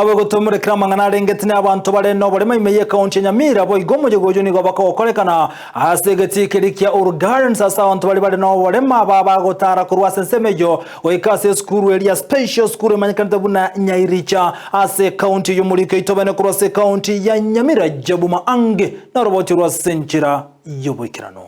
Abagotomorekera amang'ana arengete na abanto bare noborema ime y'ekaunti ya Nyamira boigo omoyega oyio nigo bakogokorekana ase egetii keria kia Uhuru Gardens ase abanto baria bare noborema aba bagotara korwa ase ensemo eyio goika ase esukuru eria Special School emanyekanete buna Nyairicha ase ekaunti eyio Omoriko oito bene korwa ase ekaunti ya Nyamira Jabu Maangi naroboti rwa ase enchera y'oboikeranu.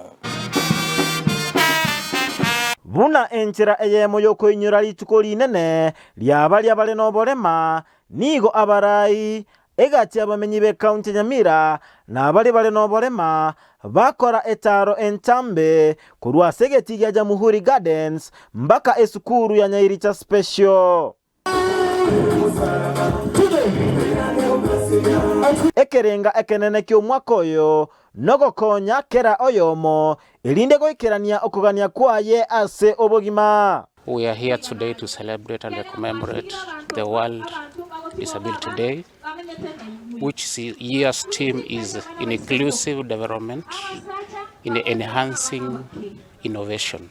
Buna enchera eyemo y'okoinyora rituko rinene ria baria bare noborema, nigo abarai, egati y'abamenyi b'ekaunti ya Nyamira na baria bare noborema bakora etaaro entambe korwa ase egetii gia Jamhuri Gardens mpaka esukuru ya Nyairicha Special. Ekerenga ekenene ki'omwaka oyo nogokonya kera oyomo, erinde goikerania okogania kwaye ase obogima. We are here today to celebrate and commemorate the World Disability Day, which year's theme is inclusive development in enhancing innovation.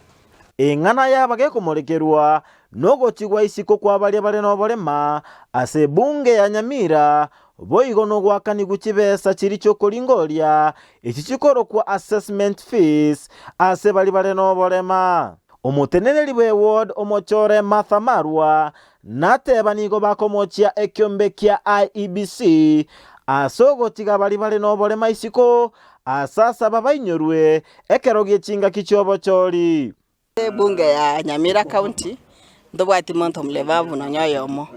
Eng'ana yaba gekomorekerwa nogochigwa isiko kwa baria bare noborema ase ebunge ya Nyamira, boigo nogoakanigwa chibesa chiria chiokoringoria echi chikorokwa assessment fees ase baria bare noborema. Omoteneneri bwe ward omochore Martha Marwa nateba nigo bakomochia ekiombe kia IEBC ase ogotiga baria bare noborema isiko ase asaba bainyorwe Ekero gie chingaki chi'obochori. Ebunge ya Nyamira County ntobwati monto omulemavu nonya oyomo.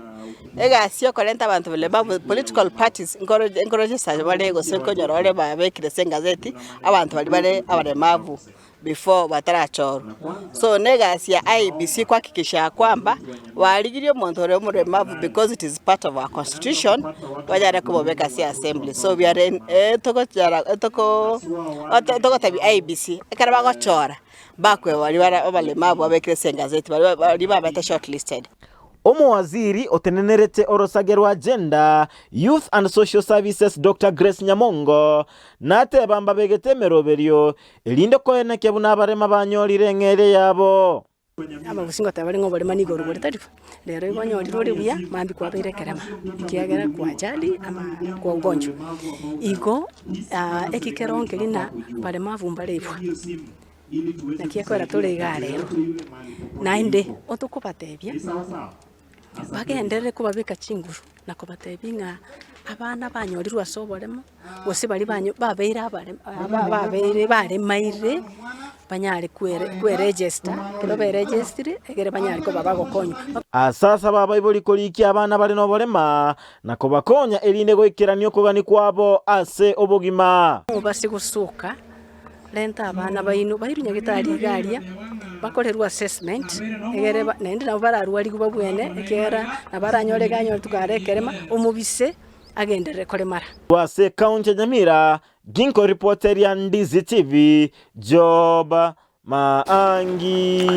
Egasi yokorenta abanto balemavu political parties nkoro nkoregister bare gose nkonyora ore babekire ase engazeti abanto baria bare abalemavu before batarachorwa. So na egasi ya IEBC kuhakikisha ya kwamba barigirie omonto ore omoremavu because it is part of our constitution banyare kobobeka ase assembly. So we are in togochara toko togotebia IEBC ekero bagochora bakweba baria bare abaremavu babekire ase engazeti baria baria babete shortlisted. Omowaziri otenenerete orosage rwa Gender, Youth and Social Services Doctor Grace Nyamongo nateba mbabegete emeroberio erinde koenekia buna abarema banyorire eng'eria yabo. Abagusi ngoteba bare ng'a oborema nigo orobore tari bo. Rero igo onyorire ore buya, mambia kwabeire ekerema, ekiagera kwa ajali ama kwa ugonjwa. Igo eki kero nkeria ng'a baremavu mbarebwa, naki ekogera tore igaa rero. Naende otokobatebia, bagenderere kobabeka chinguru na kobatebia ng'a abana banyorirwe ase oboremo, gose baria banyo babeire abaremo babeire baremaire, banyare kwere kweregister, ekero beregistire, egere banyare koba bagokonywa. Ase asaba abaibori korikia abana bare noborema, na kobakonya erinde goikerania okogania kwabo ase obogima. Mobase gosoka Renta abana baino bairwe nyagetari iga aria, bakorerwe assessment, egere ba naende nabo bararwarigwe babwene, ekiagera nabo aranyore iga anyore tukare ekerema, omobise agenderere koremara. Korwa ase ekaunti ya Nyamira, Ginko ripoteria Ndizi TV, Job Maangi.